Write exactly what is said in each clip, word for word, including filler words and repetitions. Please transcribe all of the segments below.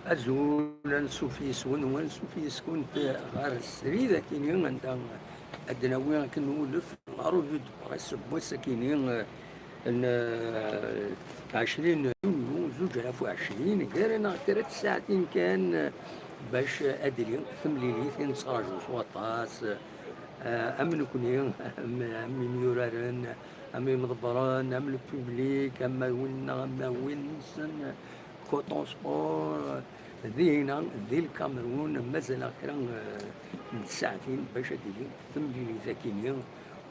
Azul, ansuf yes-wen, ansuf yes-kunt ɣer srid akini anda ad d-nawi akken ulef la revue de presse n wass akini n ɛecrin yunyu zuǧ alaf u ɛecrin, gar-aneɣ kra n tsaɛtin kan bac ad d-tili temlilit i nettraǧu s waṭas, am nekni, am, am imyuraren, am imḍebbren, am le public, am win-nneɣ, am win-nsen. Coton Sport, eh, dinna, di Lkamerun, mazal-aɣ kra, eh, n tsaɛtin bac ad d-tili temlilit akini,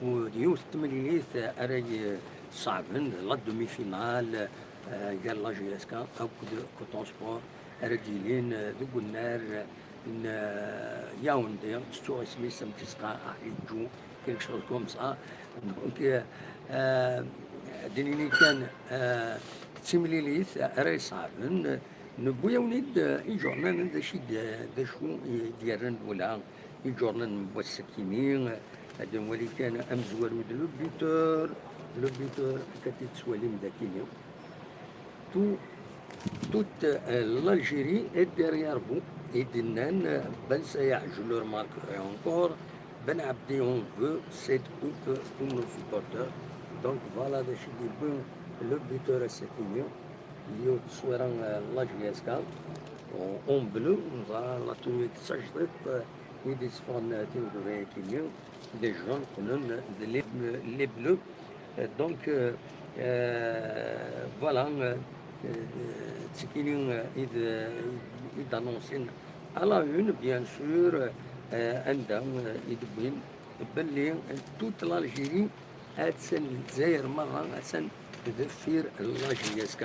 u d yiwet n temlilit ara iṣeɛben, d la demi-finale, eh, gar la J S K akked Coton Sport, ara d-yilin, eh, deg unnar, eh, n, eh, Yaoundé, ttettuɣ isem-is am tisqa, Ahidju, quelque chose comme ça. Donc, euh, euh, d nini kan, euh, d timlilit ara iṣeɛben. Newwi-awen-id, euh, iǧurnanen d acu i d, d acu i d-yerran ula iǧurnanen n wass-akini. Ad nwali kan amezwaru d le buteur, le buteur, akka t-id-tettwalim d akini. Tout, toute, euh, l'Algérie est derrière vous. I d-nnan, euh, Ben Sayaḥ, je le remarquerai encore, Ben Abdi, on veut cette coupe pour nos supporters. Donc voilà, d acu i d-yewwi le buteur ass-akini. Yiwet n tteswira, euh, la J S K en, en bleu, neẓra la tenue d tajdiṭ, euh, i d-yessufɣen, euh, tineggura-agi-nni. Des jaunes, qqnen d les, les bleus. Euh, donc, euh, euh, voilà, euh, euh, d tikini, euh, i d, i d-annonsin à la une, bien sûr, euh, anda, euh, i d-wwin belli, euh, toute l'Algérie, attan Lezzayer merra, attan deffir la J S K.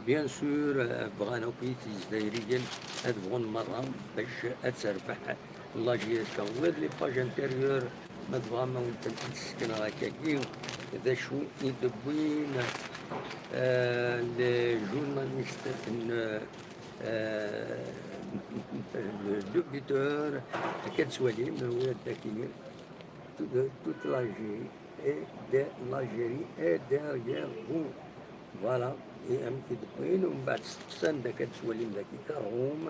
Bien sûr, euh, bɣan akk Yizzayriyen ad bɣun merra bac ad terbeḥ la J S K. Ula d les pages intérieures, ma tebɣam ad wen-tent-id-sekneɣ akkagi, d acu i d-wwin, euh, les journalistes n, euh, le, le buteur, akka d-tettwalim, ula d akini, toute, toute l'Algérie et de l'Algérie est derrière vous. Voilà, et amek i d-wwin, u mbeɛd steqsan-d akka d-tettwalim daki Karum,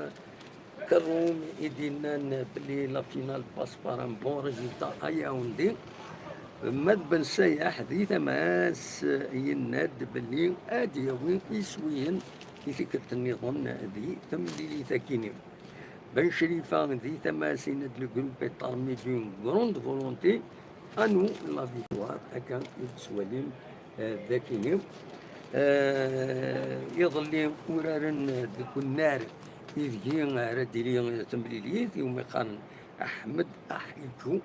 Karum i d-yennan belli la finale passe par un bon résultat à Yaoundé. Ma d Ben Sayaḥ di tama-s yenna-d belli ad yawi iswiyen i tikkelt nniḍen di temlilit-agi-nni. Ben Crifa di tama-s yenna-d le groupe est armé d'une grande volonté. À nous la victoire, akka i d-tettwalim, eh, d akini. Eh, iḍelli uraren deg unnar ideg ara d-tili temlilit, iwumi qqaren Ahmed Ahidju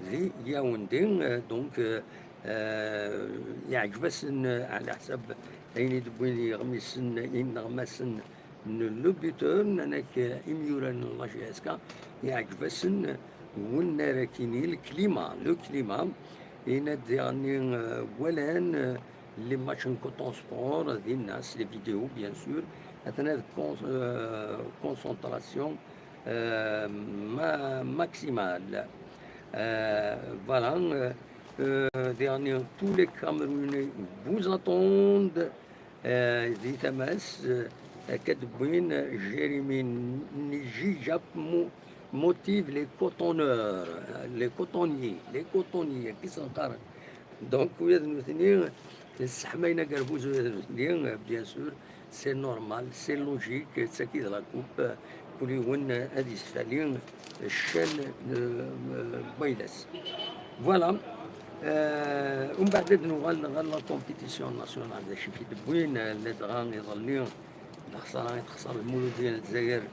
di Yaoundé. Eh, donc, eh, eh, yeɛǧeb-asen, eh, ɛla ḥsab ayen i d-wwin yiɣmisen, ineɣmasen n le buteur, nnan-ak, eh, imyuran n la J S K, yeɛǧeb-asen unnar-akini, le climat, le climat. Yenna-d diɣenni, eh, walan, eh, les matchs n Coton Sport, dinna, s les vidéos, bien sûr, atna d con-, eh, concentration, eh, ma-, maximale. Eh, voilà, eh, eh, diɣenni, tous les Camerounais vous attendent. Eh, di tama-s, eh, akka d-wwin, eh, Jérémy Njijap mo-, motive les cotonneurs, eh, les cotonniers, les cotonniers, akka i sen-qqaren. Donc, ula d nutni, sseḥmayen agerbuz ula d nutni, eh, bien sûr, c'est normal, c'est logique, d tagi d la coupe, eh, kul yiwen, eh, ad yesfali ccan, eh, n wayla-s. Voilà. Eh, umbeɛd ad nuɣal ɣer la compétition nationale, d acu i d-wwin, eh, ladɣa iḍelli, lexsara i texṣer Lmuludya n Lezzayer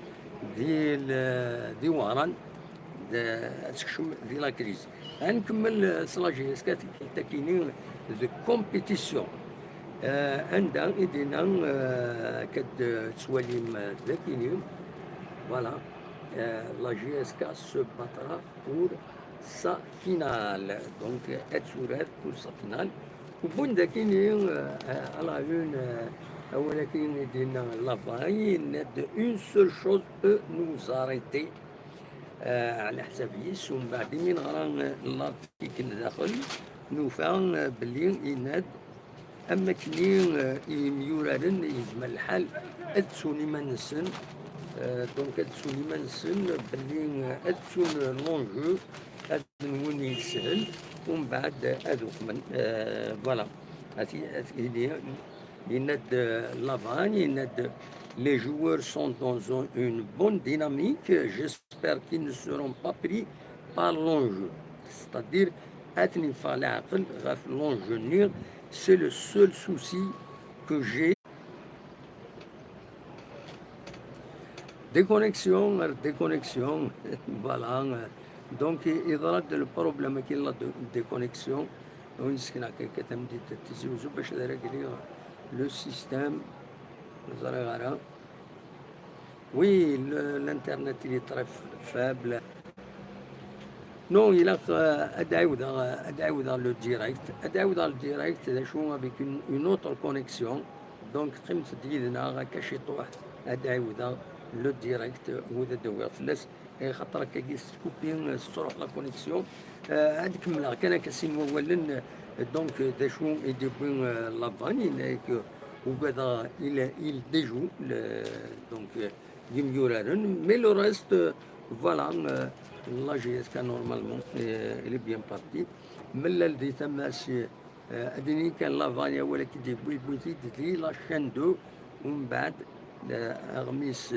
di l-, di Wehran, d-, ad tekcem di la crise. Ad nkemmel, eh, s la J S K, takini de compétition. Eh, anda i d-yenna, eh, akka d-tettwalim, eh, dakini, voilà, eh, la J S K se battra pour sa finale. Donc, ad turar pour sa finale. Wwin-d akini, eh, à la une, eh, awal akini i d-yenna Lavaye, yenna-d une seule chose peut nous arrêter. Eh, ɛla ḥsab-is, umbeɛd imi neɣra, eh, l'article daxel, nufa, eh, belli yenna-d am wakken, eh, imyuraren yezmer lḥal ad ttun iman-nsen, Donc ad ttun iman-nsen belli ad ttun l'enjeu, ad nwun yeshel, umbeɛd ad uqmen. Voilà. Yenna-d Lavagne, yenna-d: les joueurs sont dans une bonne dynamique, j'espère qu'ils ne seront pas pris par l'enjeu. C'est-à-dire, ad ten-iffeɣ leɛqel ɣef l'enjeu-nni, c'est le seul souci que j'ai. Déconnexion, déconnexion. Voilà. Donc yeḍra-d le problème-agi n la déconnexion. Win ssekneɣ akka tameddit n Tizi Uzzu bac ad ara gli le système. Ur ẓriɣ ara. Oui, l'internet il est très faible. Non, ilaq ad ɛiwdeɣ, ad ɛiwdeɣ le direct. Ad ɛiwdeɣ le direct, d acu, avec une, une autre connexion. Donc qqimet-d yid-neɣ akka ciṭuḥ, ad ɛiwdeɣ le direct, u ad d-awiɣ fell-as. Axaṭer akkagi s tkupi tettruḥ la connexion. Ad kemmleɣ kan akka sin wawalen. Donc d acu i d-yewwi Lavagne, yenna-ak ugadeɣ il, il déjoue, donc yimyuraren, mais le reste, voilà. La J S K normalement elle est bien partie. Mlal di tama-s. Ad d-inin kan Lavagne awal akka d-yewwi, yewwi-t-id di la chaîne deux, umbeɛd aɣmis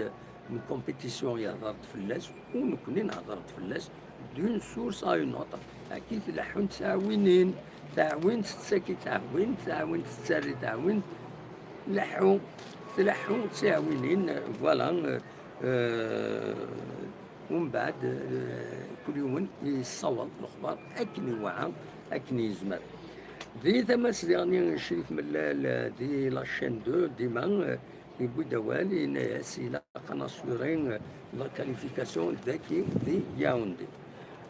n compétition yehder-d fell-as, u nekkni nehder-d fell-as d'une source à une autre. Akka i tleḥḥun ttɛawinin, taɛwint tettak i taɛwint, taɛwint tettarra i taɛwint, leḥḥu, tleḥḥu ttɛawinin. Voilà. Umbeɛd kul yiwen yessawaḍ lexbar akken iwɛa, akken yezmer. Di tama-s diɣen Crif Mellal di la chaîne deux dima yewwi-d awal, yenna-as ilaq ad nassurer la qualification dagi di Yaoundé.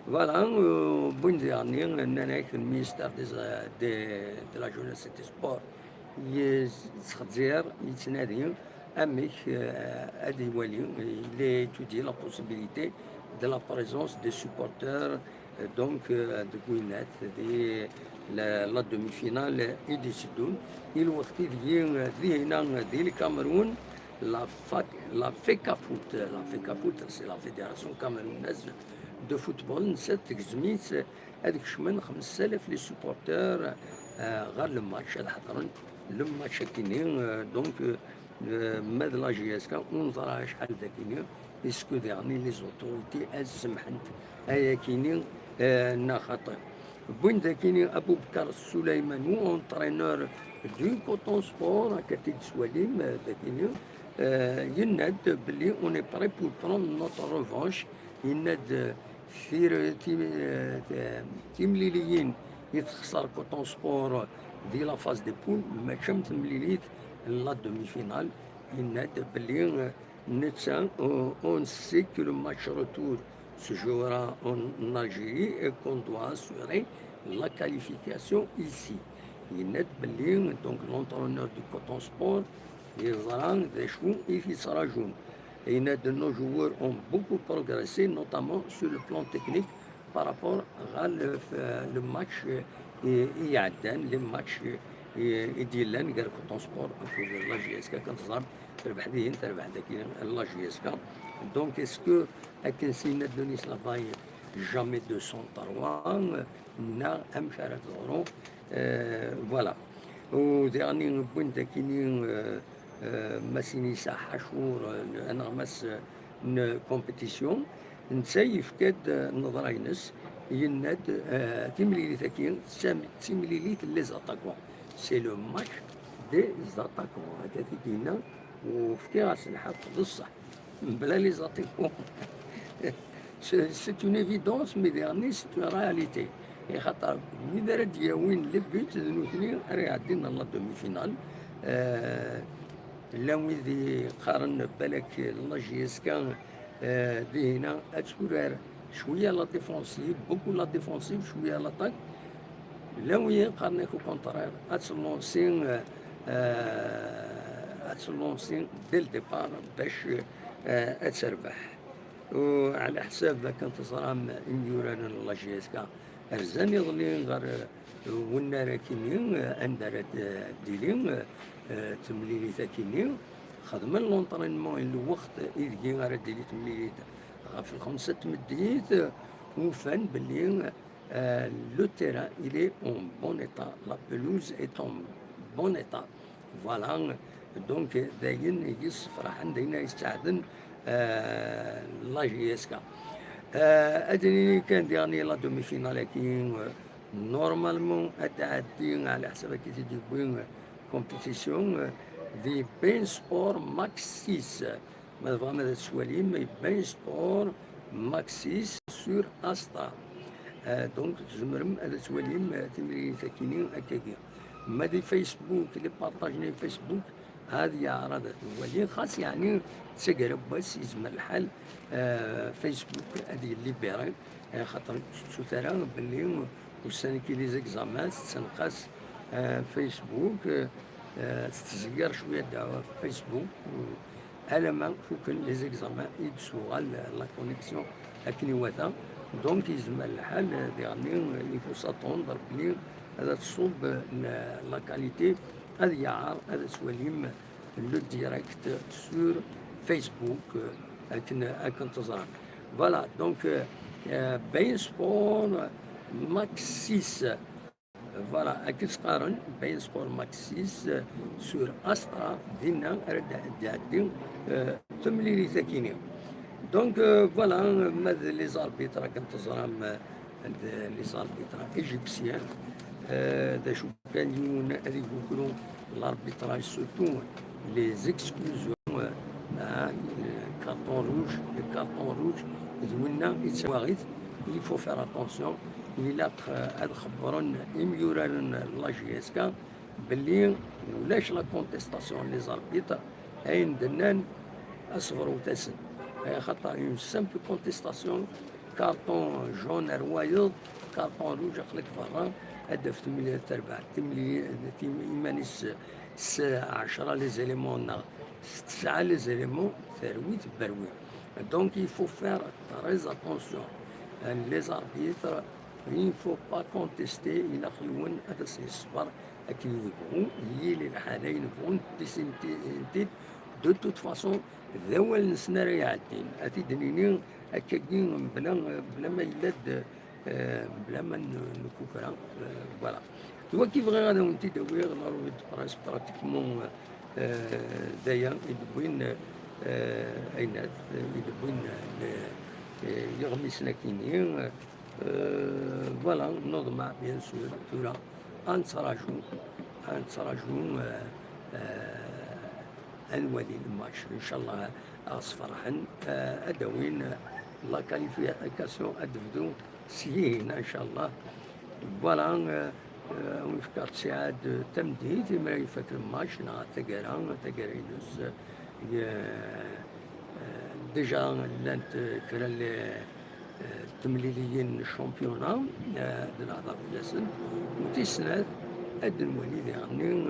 Voilà. Wwin diɣen, nnan-ak le ministère des, des, de la jeunesse et des sports yettxezzir, yettnadi amek ad iwali, il étudie la possibilité de la présence des supporters, donc deg winat di la demi-finale i d-iteddun. I lweqt ideg dihina di Lkamerun, la FECAFOOT, la FECAFOOT, c'est la Fédération Camerounaise de Football, nettat tegzem-itt ad kecmen xemsa alaf les supporters ɣer le match, ad ḥeḍren le match akini. Donc ma d la J S K ur neẓra acḥal d akini, est-ce que diɣen les autorités ad semḥent ay akini neɣ xaṭi? Wwin-d akini Aboubacar Souleymane, entraîneur du Coton Sport, akka t-id-tettwalim d akini, yenna-d belli on est prêt pour prendre notre revanche. Yenna-d timliliyin i texser Coton Sport di la phase de poule mačči am temlilit n la demi-finale. Yenna-d belli netta, on sait que le match retour se jouera en Algérie et qu'on doit assurer la qualification ici. Yenna-d belli donc l'entraîneur du Coton Sport yeẓra d acu i t-yettrajun. Yenna-d nos joueurs ont beaucoup progressé, notamment sur le plan technique, par rapport ɣer le match i iɛeddan, le match i d-yellan gar Coton Sport akked la J S K. Kan teẓram terbeḥ dihin, terbeḥ dagi la J S K. Donc est-ce que akken s-yenna Denis Lavagne, jamais deux cent trois, neɣ amek ara teḍru? Voilà. U diɣen wwin-d akini Masinisa Ḥacur, neɣ Mass n compétition, netta yefka-d nneḍra-ines, yenna-d timlilit-agi d timlilit n les attaquants, c'est le match des attaquants. Akka t-id-yenna, u fkiɣ-as lḥeqq d ṣṣeḥ, mebla les attaquants. C'est une évidence, mais diɣen c'est une réalité. Axaṭer wid ara d-yawin le but d nutni ara iɛeddin ɣer la demi-finale. Llan wid yeqqaren balak la J S K dihina ad turar cwiya la défensive, beaucoup la défensive, cwiya l'attaque. Llan wid yeqqaren-ak au contraire, ad tlansi, ad tlansi dès le départ bac ad terbeḥ. U ɛla ḥsab akken teẓram imyuraren n la J S K rzan iḍelli ɣer wennar akini, anda ara d-tili temlilit akini. xedmen l'entraînement n lweqt ideg ara d-tili temlilit ɣef lxemsa n tmeddit, ufan belli, euh, le terrain, il est en bon état, la pelouse est en bon état. Voilà, donc, d ayen i yessefraḥen, d ayen ay yesseɛden, euh, la J S K. Euh, ad nini kan diɣen la demi-finale-agi, euh, normalement ad tɛeddi ɛla ḥsab akken i t-id-yewwi, euh, compétition, euh, di Bein Sport Max six. Ma tebɣam ad twalim Bein Sport Max six sur Astra. Euh, donc, tzemrem ad twalim, euh, timlilit-agi akkagi. Ma di Facebook, les partages n Facebook, ad yeɛreḍ ad t-iwali, xas yeɛni d taggara n wass yezmer lḥal, euh, Facebook ad yellibiri, euh, xaṭer ur tettu ara belli ussan-agi les examens tettenqas, euh, Facebook, euh, euh, tettzeyyir cwiya ddaɛwa Facebook, euh, alamma fuken les examens i d-tuɣal la connexion akken iwata. Donc yezmer lḥal, euh, diɣenni, euh, il faut s'attendre belli ad tṣubb, euh, la, la qualité, ad yeɛreḍ ad twalim le direct sur Facebook, euh, akken, akken teẓram. Voilà, donc, euh, euh, Bein Sport Max six. Voilà, akken s-qqaren, Bein Sport Max six, euh, sur Astra, dinna ara d-, d-tɛeddi, euh, temlilit-agi-ni. Donc, euh, voilà, ma d les arbitres akken teẓram, euh, d les arbitres égyptiens, euh, d acu kan yiwen ad igugru l'arbitrage, surtout les exclusions, euh, hein, carton rouge, le carton rouge, d winna i d tawaɣit, il faut faire attention, ilaq, euh, ad xebbren imyuraren n la J S K belli ulac la contestation n les arbitres, ayen d-nnan aṣebr-wt-asen. Axaṭer une simple contestation, carton jaune ar wayeḍ, carton rouge, aql-ak berra, ad d-taf temlilit terbeɛ, timli-, tim-, iman-is s ɛecra les éléments neɣ s tesɛa les éléments, terwi tebberwi. Donc il faut faire très attention. Euh, les arbitres, il ne faut pas contester, ilaq yiwen ad as-yesber akken yebɣu yili lḥal ayen bɣun décider-t-id. De toute façon, d awal-nsen ara iɛeddin. Ad t-id-nini akkagi, mebla, mebla ma yella-d, euh, mebla ma n-, nkukra, euh, voilà. D wagi bɣiɣ ad awen-t-id-awiɣ, la revue de presse pratiquement, euh, d aya i d-wwin, euh, aynat, i d-wwin, euh, yiɣmisen akini, euh, Euh, voilà, neḍmeɛ, bien sûr, tura, ad nettraǧu, ad nettraǧu, euh, euh, ad nwali le match, inchallah, ad sferḥen, euh, ad d-awin, euh, la qualification, ad d-tebdu s yihin, inchallah. Voilà, euh, euh, ad wen-fkeɣ ttiɛad, euh, tameddit, imi ara ifak le match, neɣ taggara, taggara-ines, euh, euh, déjà llant, euh, kra n les, euh, temliliyin n championnat, euh, ad nehder fell-asent. U tis snat, ad nwali diɣenni,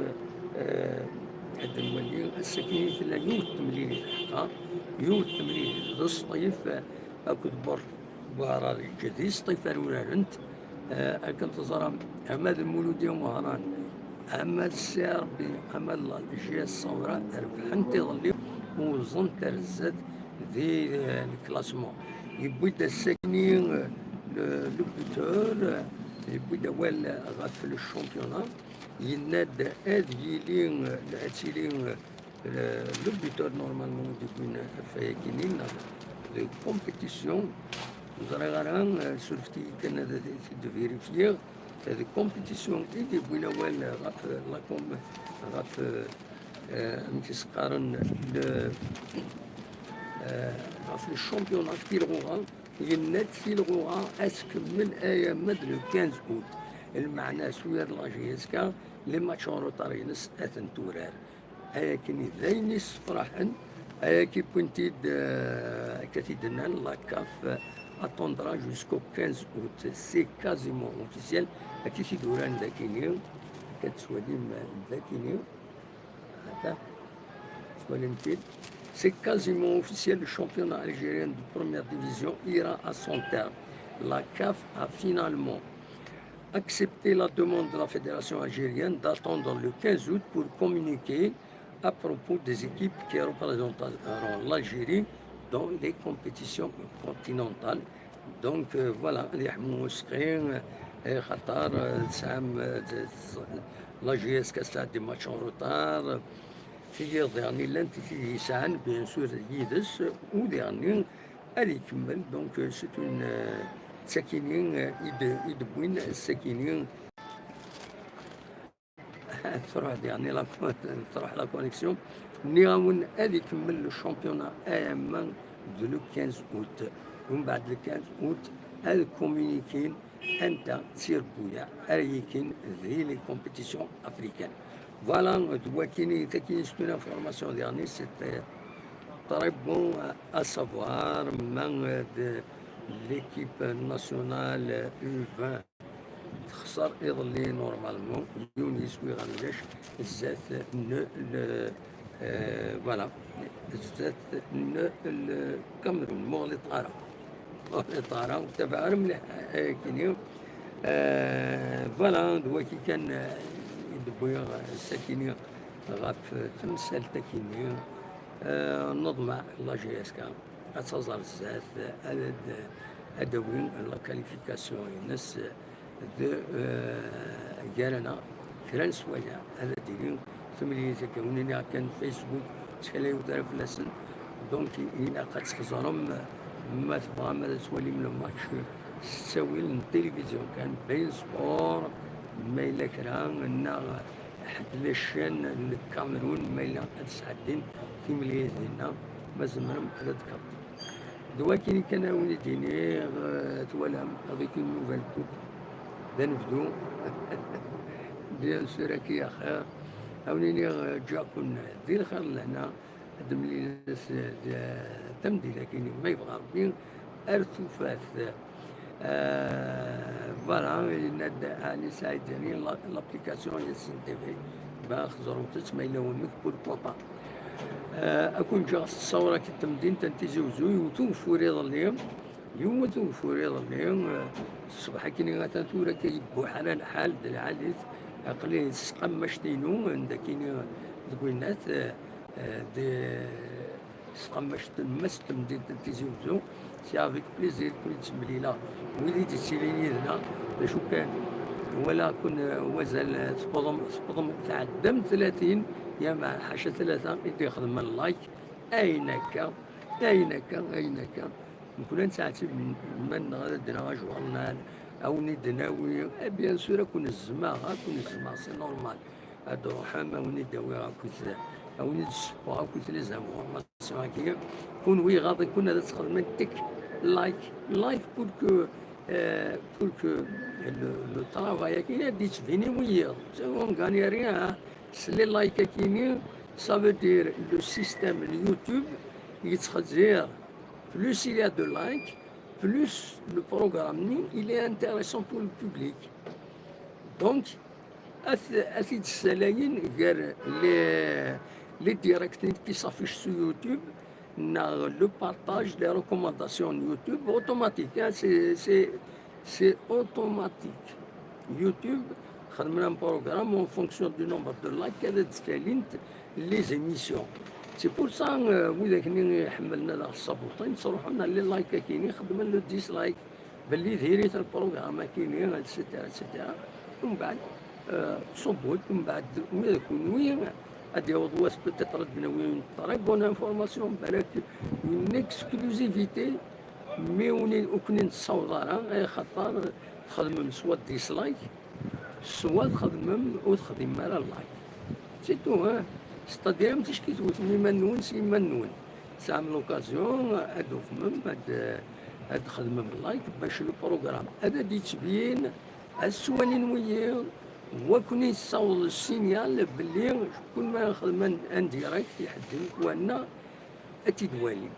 euh, ad nwali ass-agi tella yiwet temlilit ḥqa, yiwet temlilit d Sṭif, euh, akked Bur-, Buɛrariǧ. D Sṭif ara urarent, euh, akken teẓram, ama d Muludi Wehran, ama d C R B, ama d la J S Sawra, rebḥent iḍelli, uẓent ar zdat di, eh, le classement. Yewwi-d ass-agi, eh, le, le buteur, eh, yewwi-d awal ɣef le championnat. Yenna-d ad yili, eh, ad tili, eh, le, le buteur normalement i d-yewwin afay-agi-nni, neɣ de compétition. Ur ẓriɣ ara, eh, surfet-iyi kan ad t-id-vérifier. D compétition i d-yewwin awal ɣef la com-, ɣef, eh, amek i s-qqaren, le, eh, ɣef le championnat tilɣuɣa, yenna-d tilɣuɣa ad tkemmel alamma d le quinze août. Lmeɛna, s wid la J S K, les matchs en retard-ines ad ten-turar. Ayakini d ayen issefraḥen, ayaki wwin-t-id, eh, akka t-id-nnan, la CAF attendra jusqu'au quinze août. C'est quasiment officiel. Akka i t-id-uran dakini, akka tettwalim, eh, dakini. Ata, tettwalim-t-id. C'est quasiment officiel, le championnat algérien de première division ira à son terme. La CAF a finalement accepté la demande de la Fédération algérienne d'attendre le quinze août pour communiquer à propos des équipes qui représenteront l'Algérie dans les compétitions continentales. Donc, euh, voilà, ad yeḥmu useqqi, euh, xaṭer, euh, tesɛam, euh, l'A G S tesɛa des matchs en retard. Tigiḍ daɣen llant tid yesɛan, bien sûr, yid-s, u daɣen ad ikemmel. Donc, euh, c'est une, euh, d takini, euh, i d-, i d-wwin, d takini. Truḥ, yeɛni, la, truḥ la connexion. Nniɣ-awen ad ikemmel le championnat A M un de le quinze août. Umbeɛd le quinze août, ad communiquin anta d tirebbuya ara yikin di les compétitions africaines. Voilà, d wakini, takini, c'est une information, yeɛni, c'est, euh, très bon à, à savoir, mais, euh, de l'équipe nationale U vingt. Texṣer iḍelli, normalement, yiwen yiswi ɣer ulac, zdat n le, euh, voilà, zdat n le Cameroun, ma ɣliṭ ara. Ma ɣliṭ ara, ur tabaɛ ara mliḥ, euh, kini. Euh, voilà, d waki kan, euh, i d-wwiɣ, euh, sakini ɣef temsalt-akini. Euh, neḍmeɛ, la G S K, ad taẓ ar zdat, ad, ad d-, ad d-tawi la qualification-ines, de, euh, gar-aneɣ kra n sswayeɛ, ad d-tili temlilit akka. Ur iniɣ kan Facebook, ttxil-k, ur ara fell-asen. Donc, ilaq ad txeẓrem, ma tebɣam ad twalim le match s ttawil n tilivizyu kan, Bein Sport, ma yella kra, neɣ ḥedd la chaîne n Lkamerun, ma yella ad sɛeddin timlilit dinna, ma tzemrem ad d-kapṭem. D wakin kan a wen-id-iniɣ, euh, twalam, avec une nouvelle coupe, d anebdu. Bien sûr, akka axir. A wen-iniɣ, euh, ǧǧiɣ-ken di lxir, lehna, ad d-nemlil ass, euh, tameddit-akini, ma yebɣa Rebbi, ar tufat. Euh, voilà, yenna-d Ɛli Saɛid Dani, la-, l'application Yassin T V, ma xeẓrent-tt, ma yella wamek, pourquoi pas. Euh, ad ken-ǧǧeɣ s tṣawra n temdint n Tizi Uzzu, yewwet ugeffur iḍelli, yewwet ugeffur iḍelli, euh, ṣṣbeḥ akini atan tura akka yebbuḥ ala lḥal d lɛali-t, aql-i s tqammacet-inu, anda akini deg winnat, euh, euh, de, s tqammacet n Mass n temdint n Tizi Uzzu. C'est avec plaisir i ken-id-ttemlileɣ. Wid i d-yettilin yid-neɣ, d acu kan, walaɣ-ken, euh, wazal, euh, tewwḍem, tewwḍem, tɛeddam tlatin, ya ma ḥaca tlata i d-ixedmen like, ayen akka, ayen akka, ayen akka. Nekkni ad nettɛettib iman-nneɣ, ad d-naɣ ajwar-nneɣ, ad wen-id-nawi, eh, bien sûr, ad ken-zzmeɣ, ad ken-zzmeɣ, c'est normal. Ad d-ruḥem, a wen-id-awiɣ akkit, a wen-id-ssewweɣ akkit les informations-agi. Kunwi iɣaḍ-iken ad txedmem tik, like, like pour que, euh, pour que le, le travail-agi ad d-yettbin i wiyiḍ. On gagne rien, hein. S les likes-agi-ni, ça veut dire le système n YouTube yettxezzir, plus il y a de likes, plus le programme-nni il est intéressant pour le public. Donc, ad t-, ad t-id-ssalayen gar les, les directs qui s'affichent sur YouTube, neɣ le partage, les recommandations YouTube, automatique, hein, c'est, c'est, c'est automatique. YouTube, xedmen un programme en fonction du nombre de likes, ad d-ssalint les émissions. C'est pour ça, euh, widak-nni iḥemmlen ad aɣ-ssabuṭin, ttruḥun ar les likes-agi-ni, xedmen le dislike. Belli diri-t lprogram-agi-ni, et cetera, et cetera. Umbeɛd, euh, tṣubbu-d, umbeɛd ula d kunwi ad d-yaweḍ wass peut-être ad d-nawi une très bonne information, balak une exclusivité, mi ur ken-nessaweḍ ara, axaṭer txedmem soit dislike, soit txedmem ur texdimem ara like. C'est tout, hein. C'est-à-dire, am ticki tewtem iman-nwen s yiman-nwen. Tesɛam l'occasion ad d-tufmem, ad, ad txedmem like bac le programme ad d-yettbin, ad s-walin wiyiḍ, wa ken-yessaweḍ le signal belli kul ma nxedmen un direct iḥedden wanna ad t-id-walim.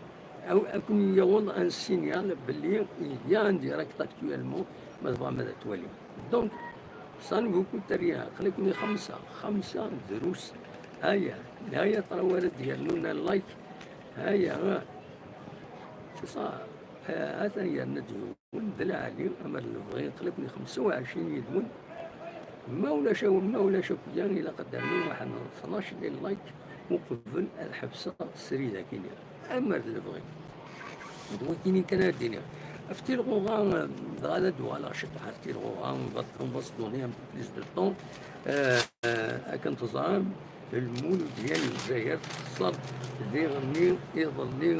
Aw, ad ken-yaweḍ un signal belli il y a un direct actuellement, ma tebɣam ad t-twalim. Donc, ça ne vous coûte rien. Aql-iken i xemsa, xemsa drus. Aya, aya ṭra wara d-yernun like. Aya, c'est ça. Ha-, atan yerna-d yiwen d lɛali, amer lebɣi, aql-iken i xemsa u ɛecrin yid-wen. Ma ulac awen, ma ulac akk, ilaq ad d-rnun waḥed tnac les likes. uqbel ad ḥebseɣ srid akkin. Amer d lebɣi. D wakini kan ara d-iniɣ. Ɣef tilɣuɣa, dɣa ad d-uɣaleɣ ciṭṭaḥ ɣer tilɣuɣa, on va, on va se donner un peu plus de temps. Euh, euh, akken teẓram, Lmuludya n Lezzayer texṣer diɣenni iḍelli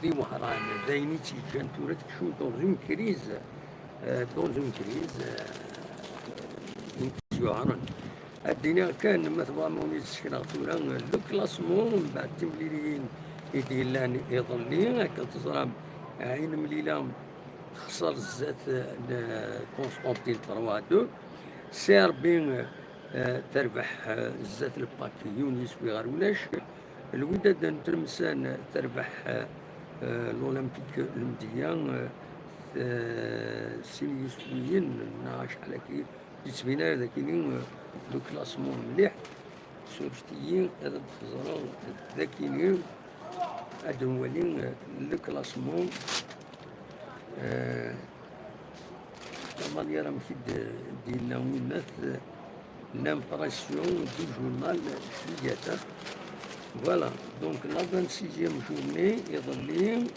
di Wehran. D ayen i tt-yeǧǧan tura tekcem dans une crise, euh, dans une crise, euh, i tt-yuɛren. Ad d-iniɣ kan, ma tebɣam, umi d-sekneɣ tura le classement, mbeɛd timliliyin i d-yellan iḍelli, akken teẓram, Ɛin Mlila texṣer zdat n Constantine trois deux. C R B, eh, terbeḥ, eh, zdat le PAOK yiwen yiswi ɣer ulac. Lwidad n Tlemsan terbeḥ, eh, eh, l'Olympique Lmedya, eh, eh, sin yiswiyen neɣ acḥal akka. Yettbin ara d akini, eh, le classement mliḥ. Surfet-iyi ad teẓreḍ d akini ad nwali, eh, le classement, eh, la manière amek i d-, d-yenna winnat, eh, l'impression du journal Ligata. Voilà, donc la vingt-sixième journée, iḍelli,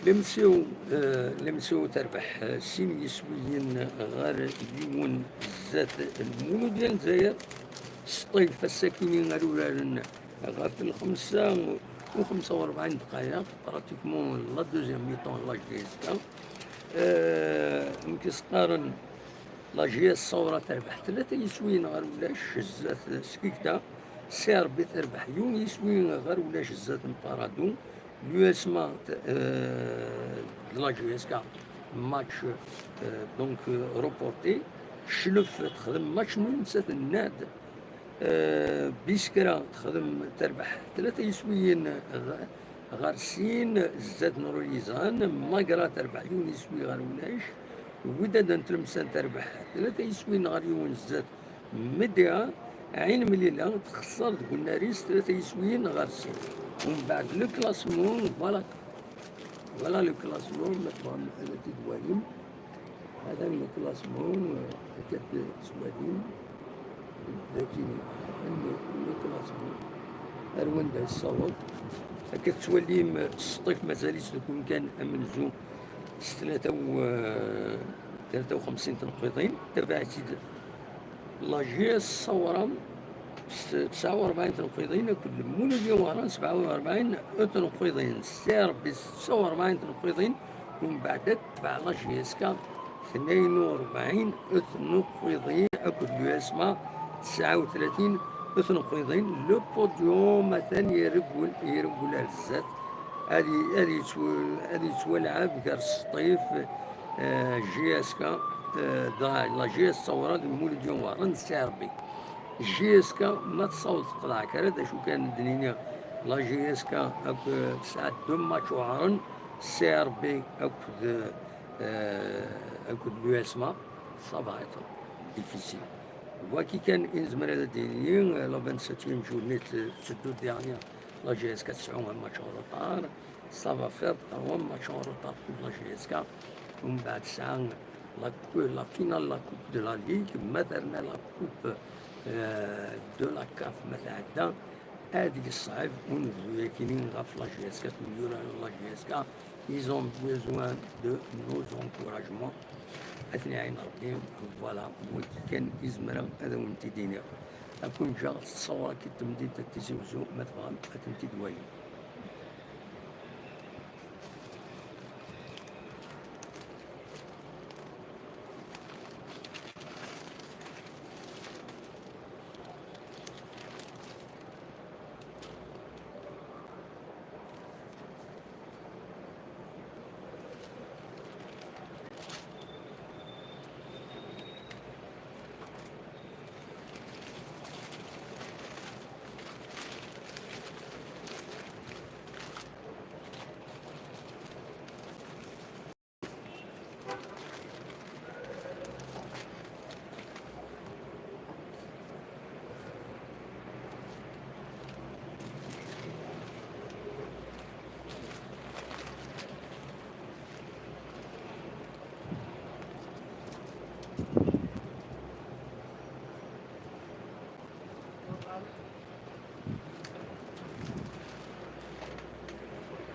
Lemsew, eh, Lemsew terbeḥ, eh, sin yiswiyen ɣer yiwen zdat Lmuludya n Lezzayer. Sṭif ass-akini ara uraren ɣef lxemsa u xemsa u rebɛin dqayeq, pratiquement la deuxième mi-temps n la J S K. Eh, amek i s-qqaren, la J S Saoura terbeḥ tlata yiswiyen ɣer ulac zdat Skikda. C R B terbeḥ yiwen yiswi ɣer ulac zdat n Paradou. L'U S M A, euh, de la J S K, match, euh, donc, euh, reporté. Cclef texdem match nul, nettat tenna-d. Euh, Biskra texdem, terbeḥ tlata yiswiyen ɣ-, ɣer sin, zdat n Rulizan. Magra terbeḥ yiwen yiswi ɣer ulac. Wydad n Tlemsan terbeḥ tlata yiswiyen ɣer yiwen, zdat Medya, Ɛin Mlila texṣer deg unnar-is tlata yiswiyen ɣer sin. Umbeɛd le classement, voilà. Voilà le classement, ma tebɣam ad t-id-twalim. Hada le classement, eh, akka t-tettwalim. Dagi, hada le classement. Ar wanda yessaweḍ. Akka tettwalim, eh, Sṭif mazal-itt deg umkan amenzu s tlata u, eh, tlata u xemsin tenqiḍin. Tabaɛt-id La J S Saoura s tesɛa u rebɛin tenqiḍin akked Lmuludya Wehran sebɛa u rebɛin tenqiḍin. C R B setta u rebɛin tenqiḍin, umbeɛd ad tbeɛ la J S K tnayen u rebɛin tenqiḍin akked l'U S M A tesɛa u tlatin tenqiḍin. Le podium atan ireggel, ireggel ar zdat. Ad i-, ad yettw-, ad yettwalɛeb gar Sṭif, eh, J S K, eh, dɣa la J S Saoura d Lmuludya Wehran d C R B. J S K ma tessaweḍ teqḍeɛ kra, d acu kan d-nini, la J S K akk, eh, tesɛa deux matchs uɛren, C R B akked, eh, akked l'U S M A, ça va être difficile. Waki kan i nezmer ad d-nini, eh, la vingt-septième journée tetteddu dernière, la J S K tesɛu un match en retard. Ça va faire trois matchs en retard pour la J S K. Umbeɛd tesɛa la cou-, la finale, la Coupe de la Ligue, ma terna la Coupe, euh, de la CAF ma tɛedda, ad yeṣɛeb unebdu-yakini ɣef la J S K, temyura la J S K. Ils ont besoin de nos encouragements. Ad ten-iɛin Rebbi. Voilà, wagi kan i zemreɣ ad awen-t-id-iniɣ. Ad ken-ǧǧeɣ s tṣawra-agi n temdint n Tizi Wezzu, ma tebɣam ad tent-id-twalim.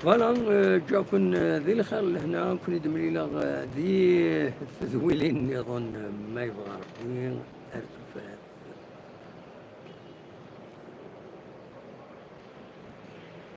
Voilà, ǧǧiɣ-ken di lxir lehna, ken-id-mlileɣ di tedwilin nniḍen, ma yebɣa Rebbi, ar tufat.